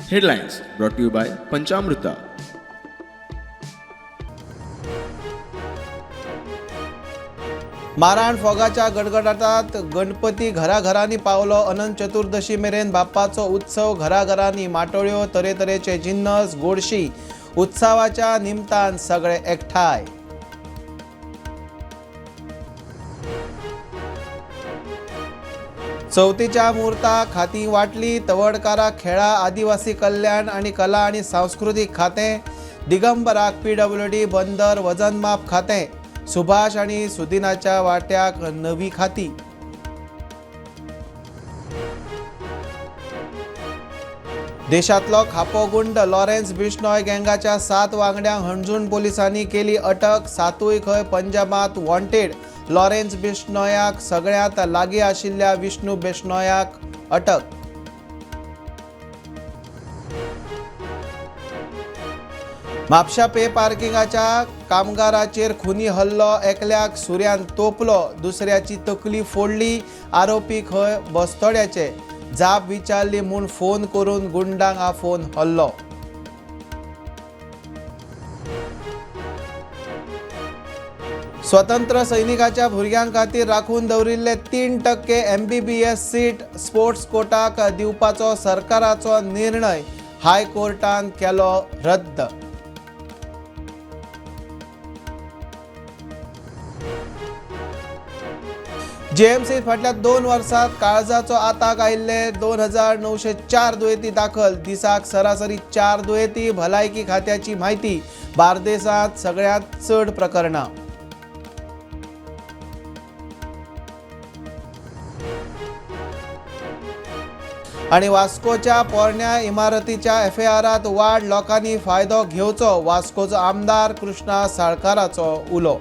Headlines brought you by Panchamruta. माराण फोगाच्या गडगडाटात गणपती घराघरांनी पावलो. अनंत चतुर्दशी मेरेन बाप्पाचो उत्सव घराघरांनी, माटोळ्यो, तरेतरेचे जिन्नस, गोडशी, उत्सवाच्या निमतान सगळे एकठांय. चवथीच्या मुहूर्ताक खातीं वांटली. तवडकाराक खेळां, आदिवासी कल्याण आनी कला आनी सांस्कृतीक खातें, दिगंबराक पीडब्ल्यूडी, बंदर, वजनमाप खातें, सुभाष आनी सुदिनाच्या वाट्याक नवी खाती. देशांतलो खापो गुंड लॉरेन्स बिश्नोय गँगाच्या 7 वांगड्यांक हणजूण पोलिसांनी केली अटक. 7 खंय पंजाबांत वॉन्टेड. लॉरेन्स बिश्नोयाक सगळ्यांत लागीं आशिल्ल्या विष्णू बिश्नोयाक अटक. म्हापशा पे पार्किंगाच्या कामगाराचेर खुनी हल्लो. एकल्याक सुऱ्यान तोपलो, दुसऱ्याची तकली फोडली. आरोपी खंय बस्तोड्याचे. जाप विचारली म्हूण फोन करून गुंडांक आफोवन हल्लो. स्वतंत्र सैनिकाच्या भुरग्यां खातीर राखून दवरिल्ले 3% एमबीबीएस सीट स्पोर्ट्स कोटाक दिवपाचो सरकाराचो निर्णय हायकोर्टान केलो रद्द. जीएमसीत फाटल्या 2 वर्सांत काळजाचो आताक आयिल्ले 2904 दुयेंती दाखल. दिसाक सरासरी 4 दुयेंती. भलायकी खात्याची म्हायती. बार्देसांत सगळ्यांत चड प्रकरणां. आनी वास्कोच्या पोरण्या इमारतीच्या एफआयआरांत वाड. लोकांनी फायदो घेवचो, वास्कोचो आमदार कृष्णा साळकाराचो उलो.